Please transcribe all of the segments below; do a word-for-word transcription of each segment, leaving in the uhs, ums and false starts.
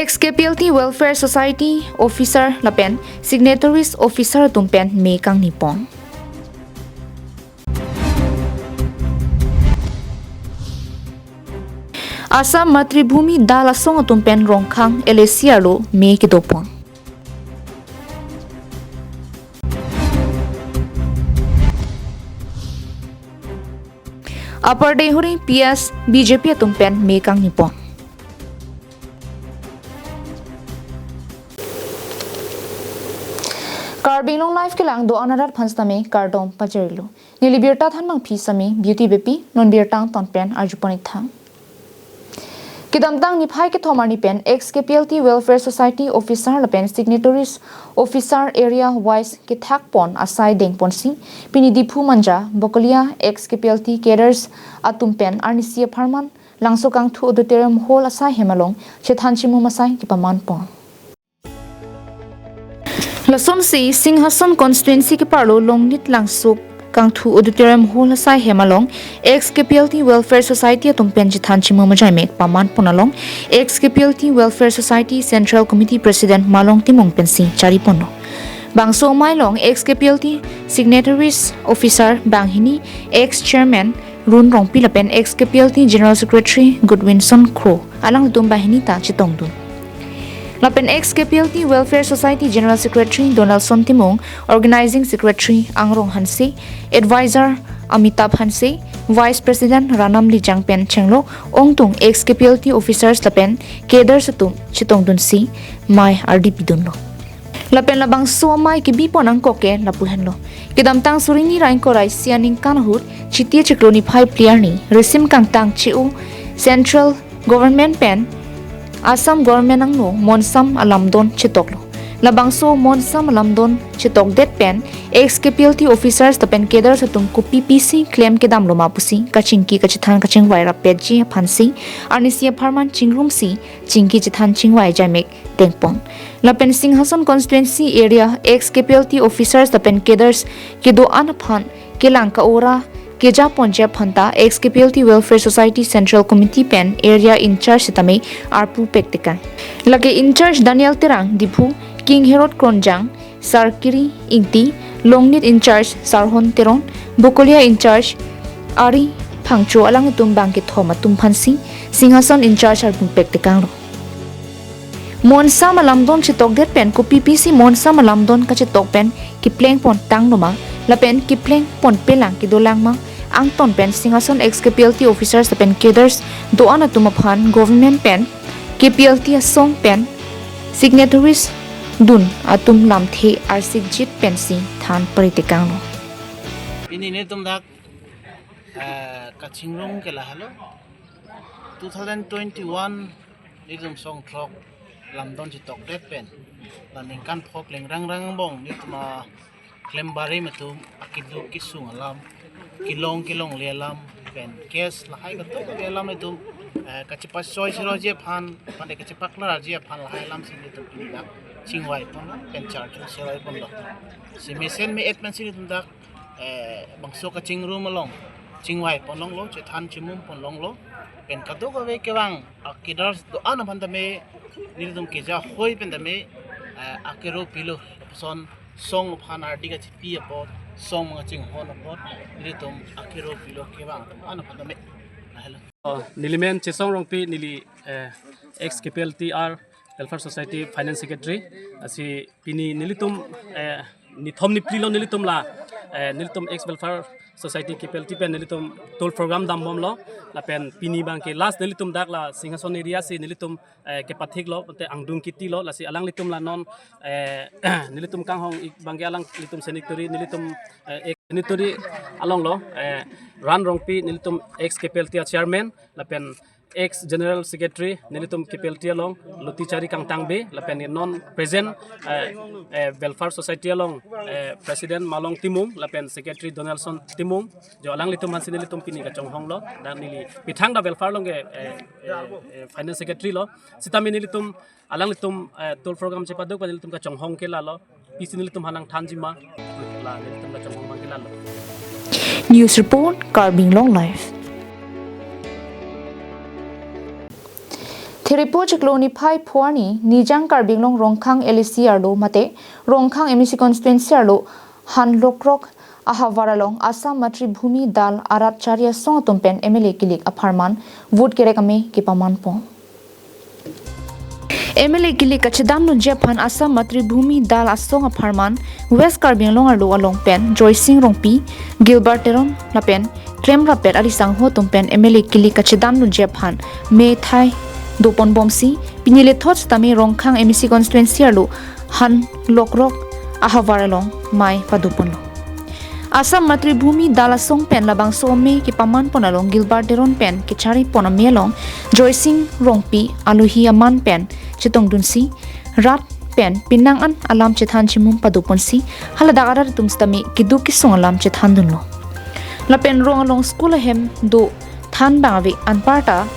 Ex K P L T Welfare Society Officer lapen Signatories Officer atum pen me kangnipon. Assam Matribhumi Dal asong atum pen Rongkhang L A C arlo me kedopon. Upper Deihori P S B J P atum pen me kangnipon. Karbi Anglong Live kelang do-an arat aphan sitame kardom pajirlo. Neli birta thanbangpi sitame Beauty Beypi, non birta angton pen arjupon-ik tha. Kedamtang niphai kethom arni pen Ex K P L T Welfare Society Officer lapen Signatories Officer Area Wise kethakpon asai dengponsi pini Diphu Manja, Bokolia Ex K P L T Cadres atum pen arnisi apharman Langsokangthu Auditorium Hall asai hem along chethan chimum asai kepamanpon. Lasonsi Singhason Constituency keparlo Longnit Langsokangthu Auditorium Hall asai hem along Ex K P L T Welfare Society atum pen chethan chimum ajaimek pamanpon along Ex K P L T Welfare Society Central Committee President Malong Timung pensi chariponlo. Bangso amei along Ex K P L T Signatories Officer banghini, Ex Chairman Run Rongpi lapen Ex K P L T General Secretary Goodwinson Kro, alanglitum banghini ta chetongdun. Lapen Ex K P L T Welfare Society General Secretary Donaldson Timung, Organizing Secretary Angrong Hanse, Advisor Amitabh Hanse, Vice President Ranam Lijang pen chenglo ongtung Ex K P L T Officers lapen Cadres atum chetongdunsi mei ardi pidunlo. Lapen labangso amei kebipon angkok ke lapu henlo. Kedamtang suri hini ra ingkoi ra isi aningkan ahut Chiti chiklo niphai phli arni risim kangtang che-o Central Government pen Assam Government angno monsam alamdon chetoklo. Labangso monsam alamdon chetokdet pen Ex K P L T Officers lapen Cadres atum kopi pisi klem kedamlo ma pusi kachingki kachethan kachingvai rapetji aphansi arnisi apharman chingrumsi chingki chethan chingvai ajaimek dengpon. Lapen Singhason Constituency Area Ex K P L T Officers lapen Cadres kedo-an aphan kelang ka-ora kejaponji aphan ta Ex K P L T Welfare Society Central Committee pen Area In-charge sitame arpu pektekang. Lake In-charge Daniel Terang Diphu, King Herod Kronjang, Sarkiri Ingti, Longnit In-charge Sarhon Teron, Bokolia In-charge Ari Phangcho alanglitum bangkethom atum aphansi Singhason In-charge arpu pektekanglo. Monsam alamdon chetokdet pen kopi pisi monsam alamdon kachetok pen keplengpon tanglo ma lapen keplengponpelang kedolang ma angton pen Singhason Ex K P L T Officers lapen Cadres do-an atum aphan Government pen K P L T asong pen Signatories dun atum lamthe arsikjit pensi than paritekanglo. Pini netum dak, eh, kachingrung ke lahelo. Two thousand twenty-one netum song throk lamdon chetokdet pen la ningkan pho klengrang rang angbong netum aklem barim atum akeduk kesung alam, kelong kelongle alam pen case lahai kadokave alam atum, eh, kachepachoi cheroji aphan, pande kachepaklarji aphan lahai alamsi netum pini dak chingvaiponlo pen charjun seraiponlo. Si mesen me-et pensi netum dak, eh, bangso kachingrum along chingvaiponlonglo, chethan chimumponlonglo. Pen kadokave kevang a-cadres do-an aphan tame nelitum keja hoi pen tame, eh, akero pilo, lapuson song aphan ardi kachepi apot, song mangchinghon apot nelitum akero pilo kevang atum an aphan tame. Lahelo. Oh, neli men Chesong Rongpi, neli, eh, Ex K P L T R Welfare Society Finance Secretary. Lasi pini nelitum, eh, nithom niphli lo nelitum la, eh, nelitum Ex Welfare Society K P L T pen nelitum tour program dambomlo. Lapen pini bangke last nelitum dak la Singhason area si nelitum, eh, kepathiklo, te angdung kitilo, lasi alanglitum la non, eh, nelitum kanghong-ik bangke alanglitum signatory, nelitum, eh, Ex Signatory alonglo, eh, Ran Rongpi, nelitum Ex K P L T a-chairman, lapen Ex General Secretary nelitum K P L T along, Luti Chari Kangtang Bey, lapen non present, eh, eh, Welfare Society along, eh, President Malong Timung, lapen Secretary Donaldson Timung, jo alanglitum aphansi nelitum pini kachonghonglo, dak neli pithang dak welfare along ke, eh, eh, eh, Finance Secretary lo, sitame nelitum alanglitum, eh, tour program chepaduk pen nelitum kachonghong ke lalo. Pisi nelitum aphan nangthanji ma, la nelitum kachonghong abangke lalo. News report, Karbi Anglong Live. Therepo chiklo niphai pho arni Nijang Karbi Anglong Rongkhang L A C arlo mate Rongkhang M A C constituency arlo han lokrok ahavar along Assam Matribhumi Dal arat chari asong atum pen M L A kilik apharman vote kerek amei kepamanpon. M L A kilik kachedandunji aphan Assam Matribhumi Dal asong apharman West Karbi Anglong arlo along pen Joysing Rongpi, Gilbert Teron lapen klemrapet ari sangho atum pen M L A kilik kachedandunji aphan methai doponbomsi pini lethot sitame Rongkhang M A C constituency arlo han lokrok ahavar along mei padoponlo. Assam Matribhumi Dal asong pen labangso amei kepamanpon along Gilbert Teron pen kecharipon amei along Joysing Rongpi alohi aman pen chetongdunsi rat pen penang an alam chethan chimum padoponsi haladak arat atum sitame keduk kesung alam chethandunlo. Lapen rong along school ahem do than bang ave anparta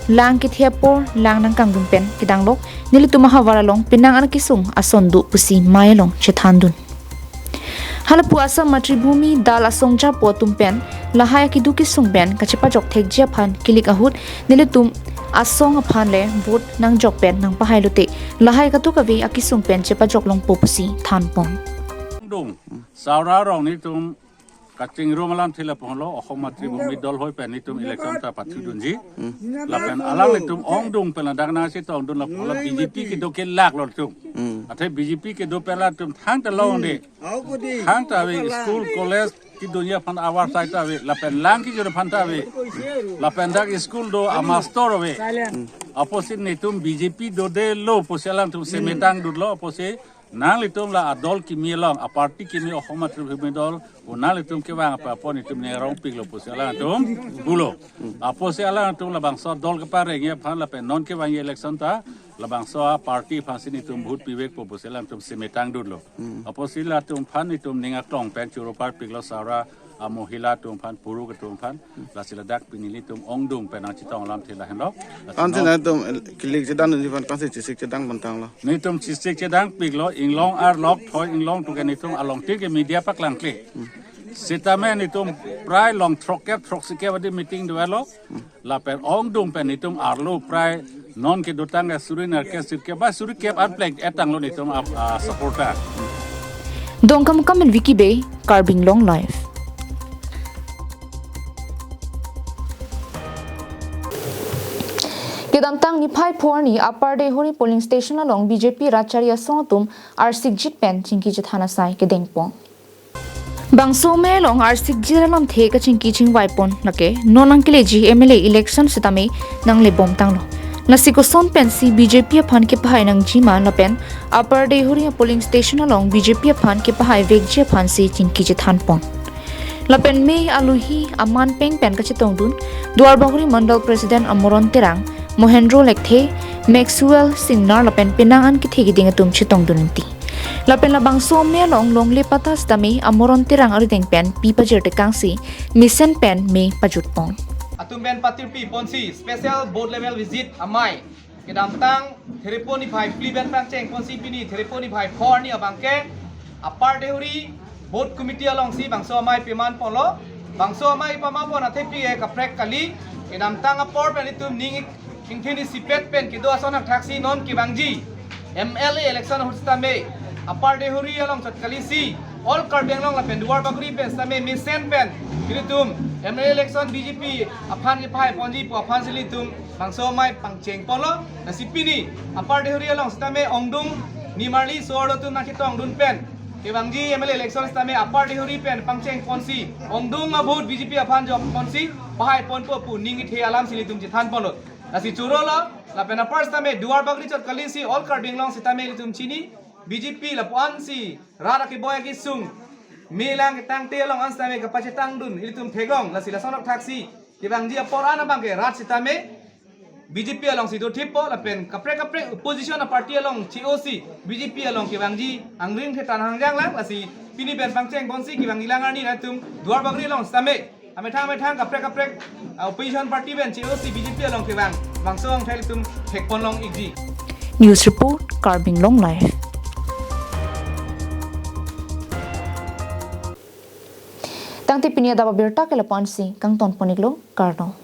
lang kethe apor lang nangkangdun pen kedanglok nelitum ahavar along penang an kesung ason do pusi mei along chethandun. Halapu Assam Matribhumi Dal asong japo atum pen lahai akeduk kesung pen kachepajok thekji aphan kilik ahut nelitum asong aphan le vote nangjok pen nangpahai lote lahai katuk ave akesung pen chepajok longpo pusi thanpon. Ongdung, Saura rong netum kachingrum alamthe lapu-an lo, Assam Matribhumi Dal hoi pen netum election ta pathudunji. Lapen alanglitum ongdung pen ladak nangchetongdun lapu-an lo B J P kedo kelak lo tum. Athe B J P kedo pen latum thangta longde. Thangta ave school, college kedunji aphan ahavar asai ta ave. Lapen lang kejor aphan ta ave. Lapen dak school do amaster ave. Apotsi netum B J P dodelo pusi alangtum semetang dutlo apotsi nanglitum la adol kimi along, aparty kimi Assam Matribhumi Dal, o nanglitum kevang apa apot netum ning arongpiklo pusi alangtum pulo. Apotsi alangtum labangso adol keparengji aphan lapen non kevangji election ta labangso aparty aphansi netum vote pivekpo pusi alangtum semetang dutlo. Apotsi latum aphan netum ning aklong pen choro parpiklo Saura amohila atum aphan, puruk atum aphan, lasi ladak pini netum ongdung pen nangchetong alamthe lahenlo. Ansi nangtum kilik chedandunji aphan kosi chesik chedang bantanglo? Netum chesik chedangpiklo, inglong arlok thoi inglong tuke netum along tike media paklangkle. Sitame netum prai long throkkep throksikep adi meeting dovelo. Lapen ongdung pen netum arlo prai non kedotang ke suri nerkep sirkep ba surikep arplek etanglo netum ap-, ah, supporter. Dongkamukam pen Vicky Bey, Karbi Anglong Live. Kedamtang niphai pho arni Upper Deihori polling station along B J P rat chari asong atum arsikjit pen chingki chethan asai kedengpon. Bangso amei along arsikjit alamthe kachingki chingvaipon lake non nangkeleji M L A election sitame nanglebomtanglo. Lasi koson pensi B J P aphan kepahai nangjima lapen Upper Deihori polling station along B J P aphan kepahai vekji aphansi chingki chethanpon. Lapen mei alohi aman peng pen kachetongdun Duarbagori Mandal President Amoron Terang, Mohendro Lekthe, Maxwell Singnar lapen penang an kethe keding atum chetongdun inti. Lapen labangso amei along longle patta sitame Amoron Terang arideng pen pi pajirtekangsi mesen pen mei pajutpon. Atum pen patirpiponsi special booth level visit amei kedamtang Therepo niphai phli pen pangchengponsi pini Therepo niphai pho arni abangke Upper Deihori booth committee alongsi bangso amei pemanponlo. Bangso amei pamanpon athepi ke kaprek kali. Kedamtang apor pen itum ning ik- ingthini sipet pen kedo ason akthaksi non kevangji M L A election ahut sitame Upper Deihori along chot kalisi All Karbi Anglong lapen Duarbagori pen sitame mesen pen ilitum M L A election B J P aphan kepahaiponji pu aphansi ilitum bangso amei pangchengponlo. Lasi pini Upper Deihori along sitame ongdung nimarli so-arlo atum nangchetongdun pen kevangji M L A election sitame Upper Deihori pen pangchengponsi ongdung a-vote B J P aphan jokponsi pahaiponpo pu ning ithe alamsi ilitum chethanponlo. Lasi chorolo, lapen apar sitame Duarbagori chot kalisi All Karbi Anglong sitame ilitum chini, B J P lapu-an si rat akeboi akesung, mei lang ketangte along an sitame kapachetangdun ilitum theklong, lasi lason akthaksi kevangji apor an abangke rat sitame B J P alongsi dothippo lapen kaprek kaprek opposition a-party along che-osi B J P along kevangji angring thetan hangjang lang, lasi pini pen pangchengponsi kevangji lang arni latum Duarbagori along sitame amethang amethang kaprek kaprek, ah, opposition party pen che-osi B J P along kevang bangso angthai ilitum thekponlong ikji. News report, Karbi Anglong Live. Tangte pini adap abirta ke lapu-ansi kangtonpon iklo, kardom.